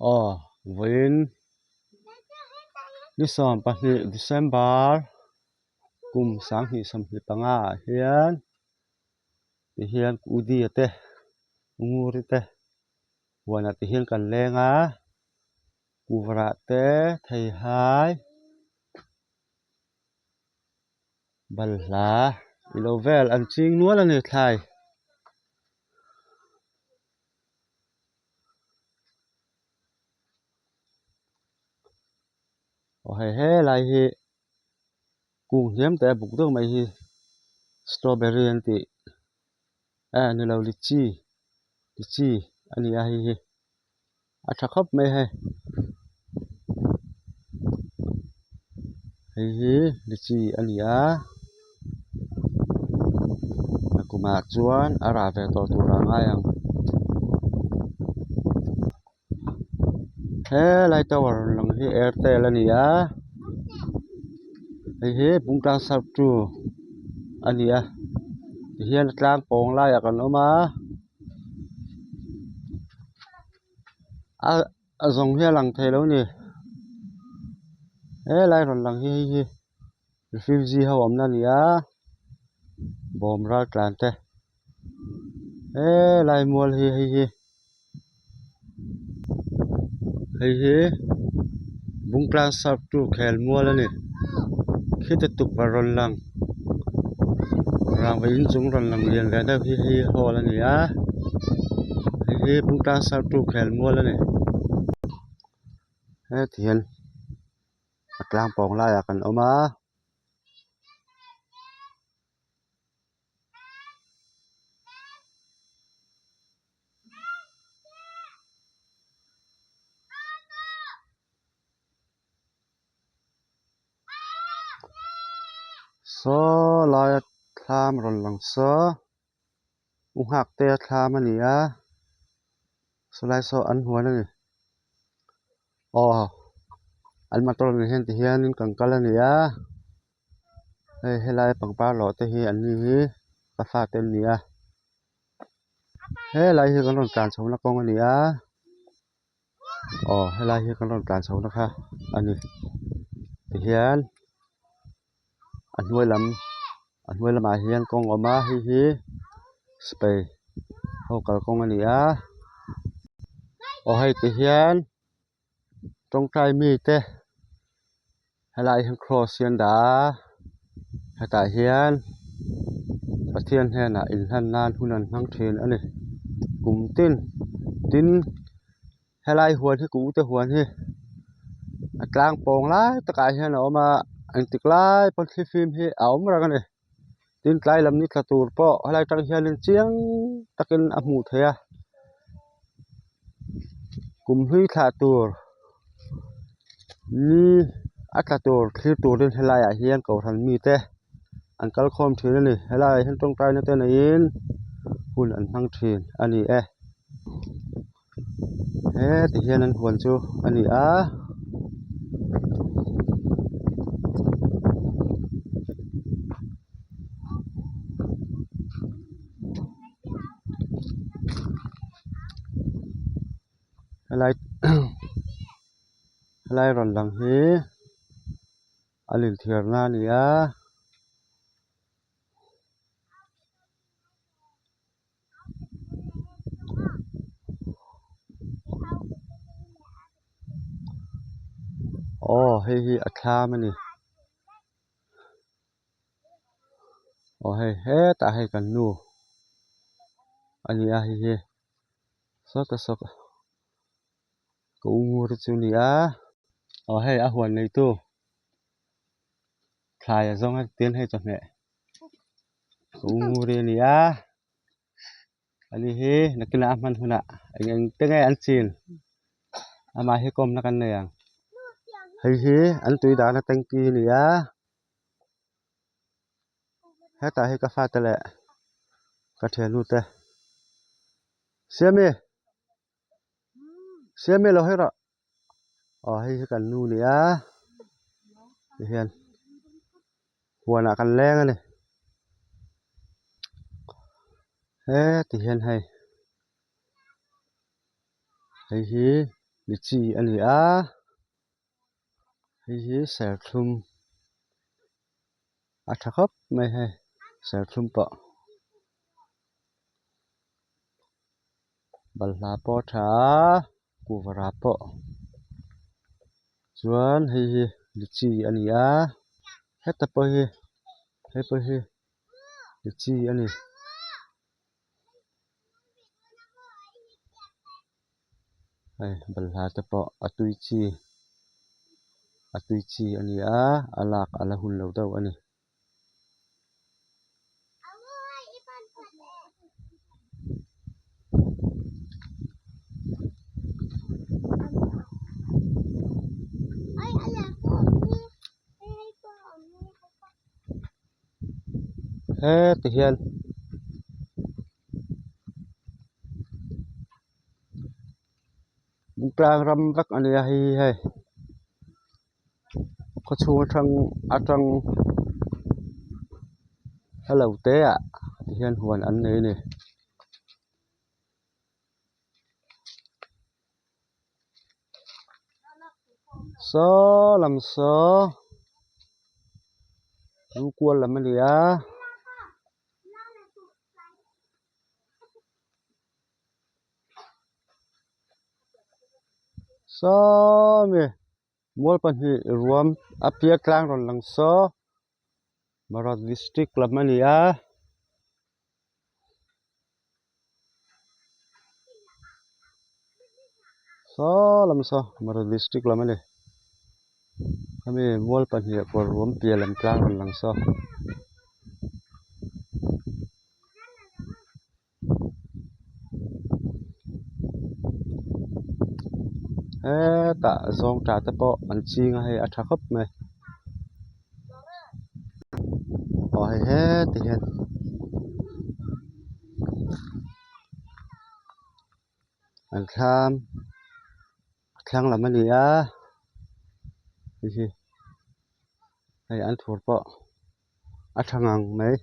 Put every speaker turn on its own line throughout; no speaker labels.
Aw vawiin ni 12 December kum 2025 ah hian tihian Udi-a te Nguri te huanah te hian kan leng a kuvarah te theihai balhla ilo vel an ching nual a ni thlai. Aw hei helai hi kung hniam te a buk deuh mai hi strawberry an tih eh ni lo lychee lychee a ni a hei hi a tha khawp mai hei hei hi lychee a ni a a kumah chuan a rah ve tawh tur ah a ngai ang helai tower lang hi airtel a ni a hei hi bungtlang sap tu a ni a tihian a tlang pawng laiah kan awm a. A a zawng hi a lang thei lo a ni helai rawn lang hi hei hi refugee ho awmna a ni a bawm ral tlan te helai mual hi hei hi hei hi bungtlang sap tu khel mual a ni khita tukverh rawn lang rangva inchung rawn lang lian ve deuh hi hei hall a ni a hei hi bungtlang sap tu khel mual a ni heti hian a tlang pawng laiah kan awm a. Saw laia thlam rawn lang saw u nghak te a thlam a ni a sawlai saw an huan a ni aw an motor ang hian ti hianin kan kal a ni a. Hei helai pangpar lawh te hi an ni hi ka fate an ni a helai hi kan rawn tlan chho na kawng a ni a aw helai hi kan rawn tlan chho na kha a ni tihian a hnuai lam a hnuai lamah hian kawng a awm a hei hi sipai ho kalkawng a ni a aw hei tihian. tawngtai mite helaiah hian cross hi an dah a hetah hian Pathian hnenah inhlan nan hun an hmang thin a ni kum tin tin helai huan hi ka ute huan hi a tlang pawng lai takah hian a awm a engtik lai pawn thlifim hi a awm reng a ni tin tlai lam ni tla tur pawh helai atang hianin chiang takin a hmuh theih a kum hlui thlah tur ni a tla tur thlir turin helaiah hian kohhran mite an kal khawm thin a ni helaiah hian tawngtaina te neiin hun an hmang thin a ni e. Heti hian an huan chu a ni a. Helai helai rawn lang hi a linthiarna a ni a. Aw hei hi a thlam a ni aw hei hetah hei kan nu a ni a hei hi sawta saw ka u ngur te chu a ni a aw hei a huan neitu thlai a zawng a tin hei chawhmeh. Uri a ni a ani hi nakinah a hman hunah eng eng te nge an chin amah hi kawmna kan nei ang hei hi an tui dahna tanky a ni a hetah hi ka fate leh ka thiannu te Siami Siami lo hawi rawh aw hei hi kan nu a ni a tihian huanah kan leng a ni heti hian hei hei hi. Litchi a ni a hei hi serthlum a tha khawp mai hei serthlum pawh balhla pawh a tha a kuhva rah pawh chuan hei hi litchi a ni a heta pawh hi hei pawh hi litchi a ni. Hei balhla te pawh a tui chi a tui chi a ni a a lak a la hun lo deuh a ni. Heti hian tlang ram vek a nia hei hi hei khaw chhung atang atang a lo te ah ti hian huan an nei a ni. Saw lam saw lu kual lam a ni a. Sawmi mual pahnih ruam a pial tlang rawn lang saw Barat district lam a ni a. Saw lam saw Mara district lam a ni hemi mual pahnih kawr ruam piah lam tlang rawn lang saw. Hetah zawngtah te pawh an ching a hei a tha khawp mai aw hei heti hian an thlam a thlang lam a ni a hei hi hei an thur pawh. a tha ngang mai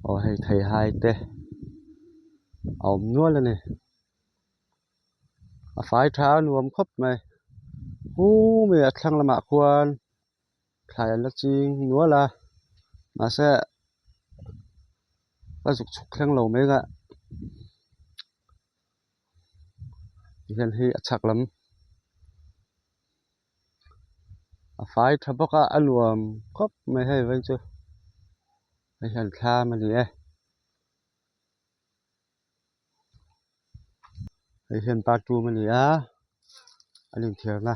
aw hei theihai te a awm nual a ni a fai tha a nuam khawp mai humi a thlang lamah khuan thlai an la ching nual a mahse a zuk chhuk thleng lo mai a tihian hei a chhak lam. A fai tha bawk a a nuam khawp mai hei vawiin chu hei hian thlam a ni e hei hian bathroom a ni a an inthiarna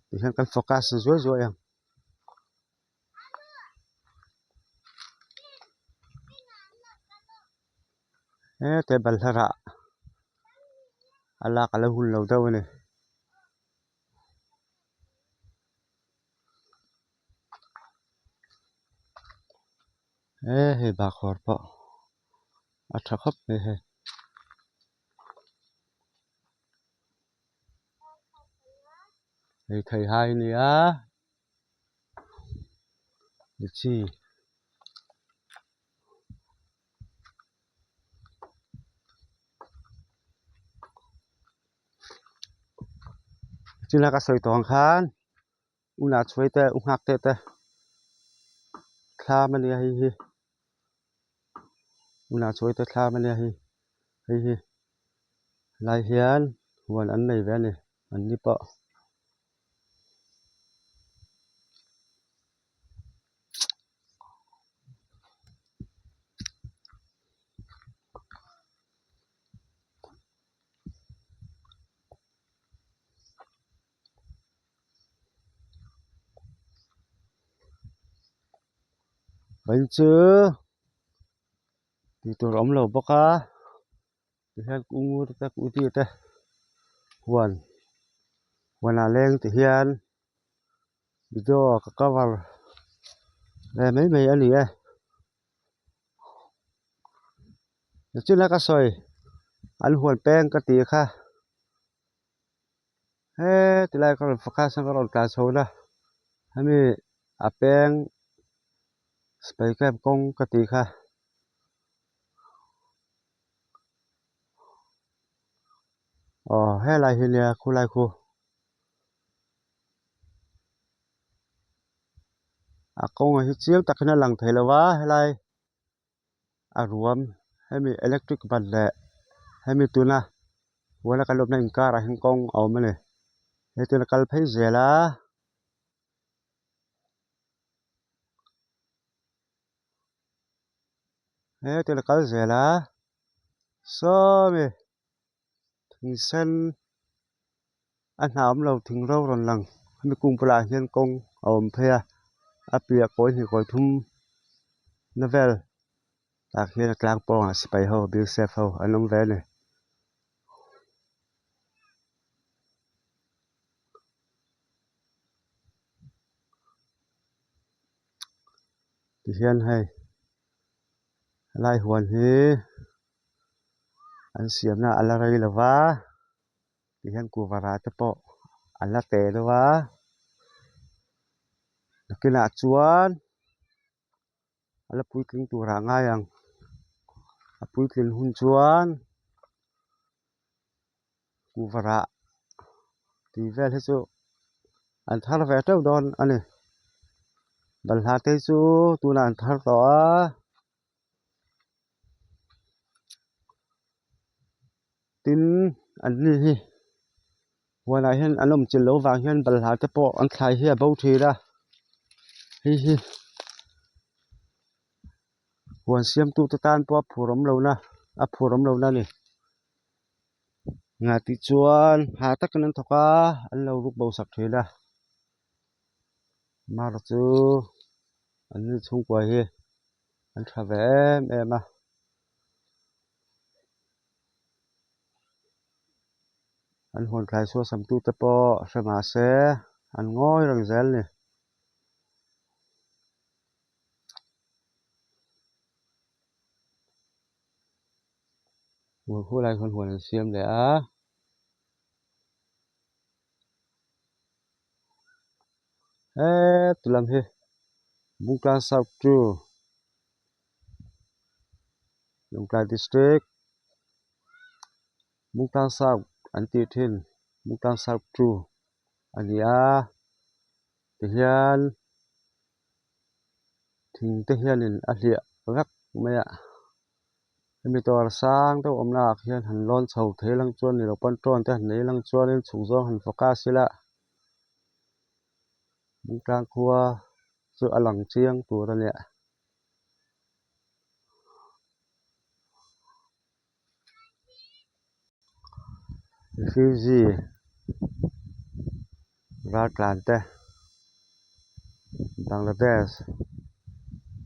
tihian kan focus zuai zuai ang. Hete balhla rah a lak a lo hun lo deuh a ni. He hei bahkhawr pawh a tha khawp mai hei. Hei theihai a ni a. Litchi chilai ka sawi tawh ang khan u lah chhuai te u nghak te te thlam a nia hei hi u lah chhuai te thlam a nia hei hei hi helai hian huan an nei ve a ni an ni pawh. Vawiin chu tih tur a awm lo bawk a tihian kungur te scooty te huan huanah leng ti hian video ka cover ve mai mai a ni e nichina ka sawi an huan peng ka tih kha heti lai ka rawn focus a ka rawn tlan chho na hemi a peng sipai camp kawng ka tih kha. Aw helai hi nia khulai khu a kawng ah hi chiang tak hian a lang thei lo va helai a ruam hemi electric ban leh hemi tuna huana kan awmna inkar ah hian kawng a awm a ni hetiang a kal phei zel a. Hetiang a kal zel a sawmi thing sen a hna awm lo thing ro rawn lang hemi kung bulah hian kawng a awm phei a a piah kawi hnih kawi thum na vel tah khian a tlang pawngah sipai ho bsf ho an awm ve a ni. Tihian hei helai huan hi an siamna a la rei lo va tihian kuhva rah te pawh an la teh deuh a nakinah chuan a la puitling turah a ngai ang a puitlin hun chuan kuhva rah tih vel hi chu an thar ve teuh dawn a ni balhla te chu tunah an thar tawh a. Tin an ni hi huanah hian an awm chilh loh vang hian balhla te pawh an thlai hi a bo thin a hei hi huan siamtu te tan pawh a phur awm lohna a phur awm lohna a ni engah tih chuan hah takin an thawk a an lo ruk bo sak thin a mar chu an ni chhungkua hi an tha ve em em a. An huan thlai sual sam tute pawh hre mah se an ngawi reng zel a ni. Huan khu lai khuan huan an siam leh a. Heti lam hi Bungtlang South chu Lawngtlai District Bungtlang South an tih thin Bungtlang South chu a ni a tihian thing te hianin a hliah vek mai a hemi dawr sang deuh awmna ah khian han lawn chho thei lang chuan ni lo pawn trawn te han nei lang chuanin chhuk zawng han focus ila Bungtlang khua chu a lang chiang tur a nia. Refugee raltlan te Bangladesh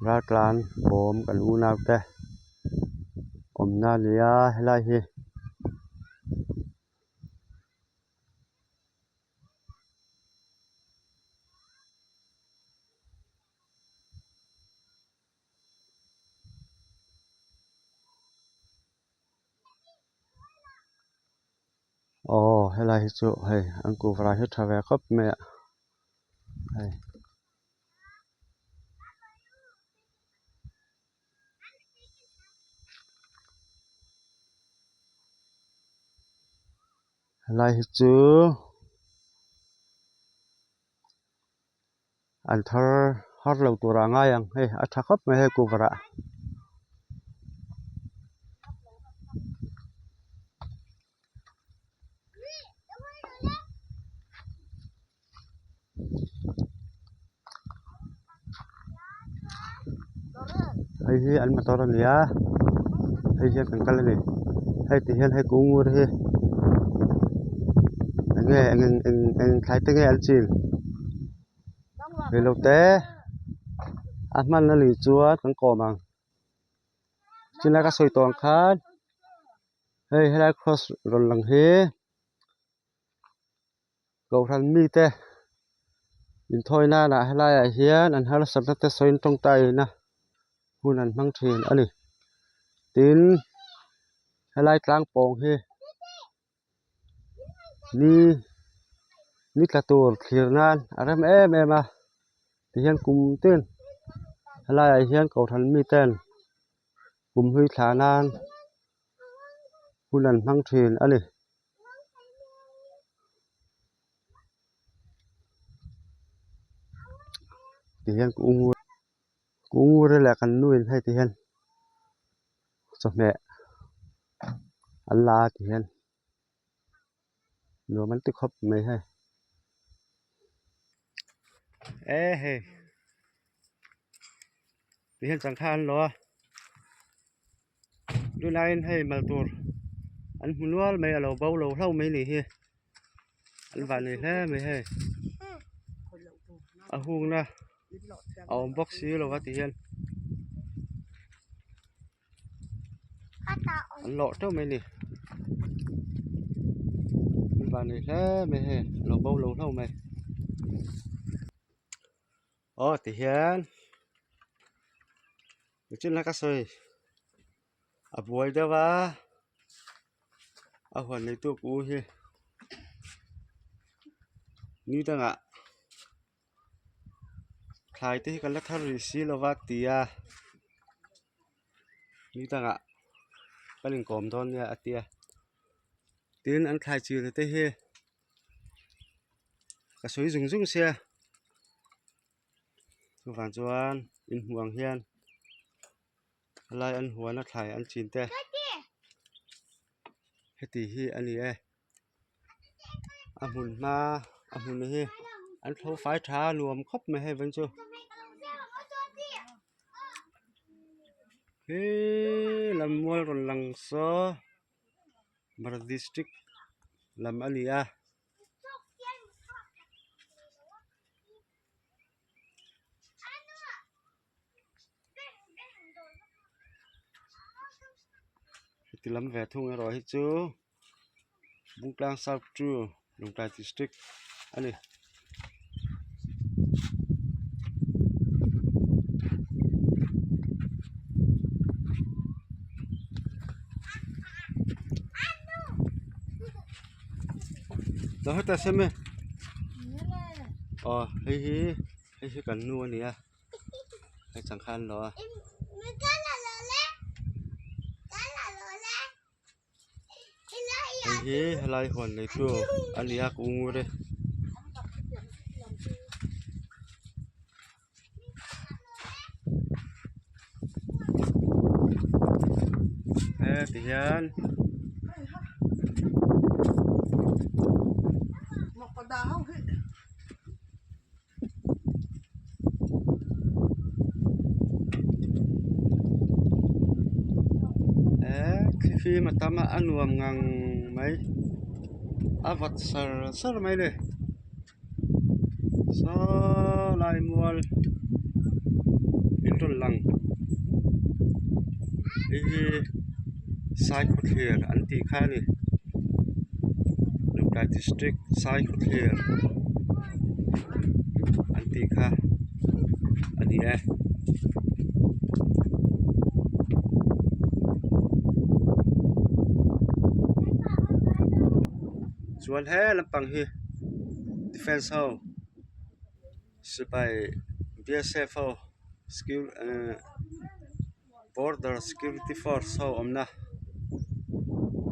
raltlan bawm kan unau te awmna a ni a helai hi. Aw helai hi chu hei an kuhva hi tha ve khawp mai a hei. Helai hi chu an thar har lo tur ah ngai ang hei a tha khawp mai hei kuhva rah. Hei hi an motor a ni a hei hian kan kal a ni hei ti hian hei kungur hi eng nge eng eng eng thlai te nge an chin reilote a hman a nih chuan kan kawm ang chulai ka sawi tawh ang khan hei helai cross rawn lang hi. Kohhran mite inthawi nanah helaiah hian an harsatna te sawiin tawngtaina hun an hmang thin a ni. Tin, helai tlang pawng hi ni ni tla tur thlir nan a rem em em a tihian kum tin helaiah hian kohhran miten kum hlui thlah nan hun an hmang thin a ni. Ti hian ka u ngur ka u ngur leh kan nu in hei ti hian chawhmeh an la a ti hian nuam an ti khawp mai hei e hei ti hian changkha an lo a tunlaiin hei mal tur an hmu nual mai a lo bo lo hlauh mai ni hi an vah nei hle mai hei a hungna a awm bawk si lo va ti hian an lawh teuh mai a ni an vah nei hle mai hei a lo bo lo hlauh mai aw ti hian nichin a ka sawi a buai deuh a a huan neitu ka u hi ni dangah thlai te hi kan la thar rih si lo va ti a ni dangah kan inkawm dawn nia a tia tin an thlai chi te hi ka sawi zung zung sia chuvang chuan inhmuh ang hian helai an huan a thlai an chin te heti hi a ni e a hmun hma a hmun hi an tho fai tha nuam khawp mai hei vawiin chu hee lam mual rawn lang saw Mara district lam a ni a. Heti lam ve thung erawh hi chu Bungtlang South two Lawngtlai district a ni. Hetah sem e aw hei hi hei hi kan nu a ni a hei changkha an lo a. Hei hi helai huan nei tu a ni a ka u ngur e. He ti hian Eee thlifim a tam a a nuam ngang mai a vawt sar sar mai a ni saw lai mual in rawn lang hei hi Saikhawthlir an tih kha a ni Lawngtlai district Saikhawthlir an tih kha a ni e. Chuan he lampang hi defence ho sipai B S F ho border security force ho awmna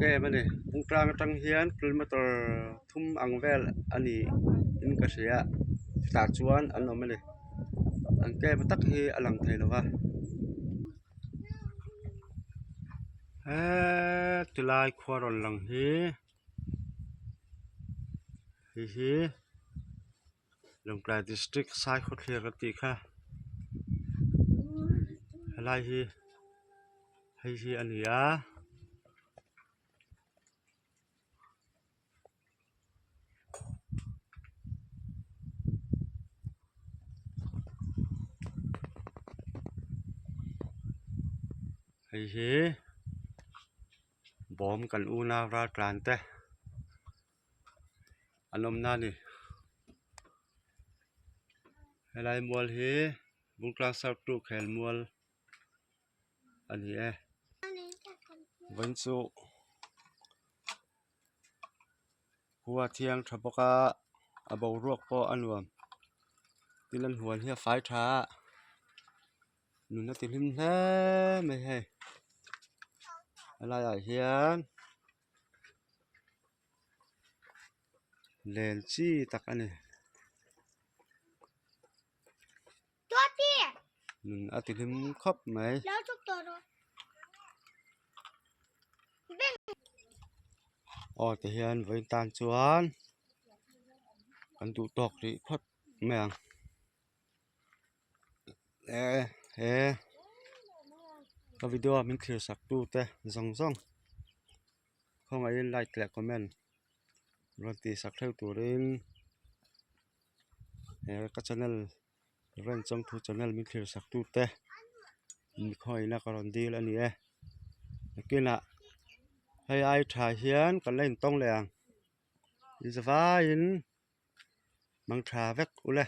em a ni bungtlang atang hian kilometer thum ang vel a ni in ka hria tah chuan an awm a ni an camp tak hi a lang thei lo va heee tilai khua rawn lang hi hei hi. Lawngtlai district Saikhawthlir a tih kha helai hi hei hi a ni a. Hei hi bawm kan unau raltlan te. An awmna a ni helai mual hi Bungtlang South two khel mual a ni e vawiin chu khua thiang tha bawk a a boruak pawh a nuam tin an huan hi a fai tha a nun a ti hlim hle mai hei helaiah hian. Len chi tak a ni. Nun a ti hlim khawp mai. Aw ti hian vawiin tan chuan kan duh tawk rih phawt mai ang eh he ka video a min thlir sak tu te zawng zawng khawngaihin like leh comment rawn tih sak theuh turin he ka channel Ren Chawngthu channel min thlir sak tu te inkhawina ka rawn dil a ni e nakinah hei ai tha hian kan la intawng leh ang in zavaiin mang tha vek ule.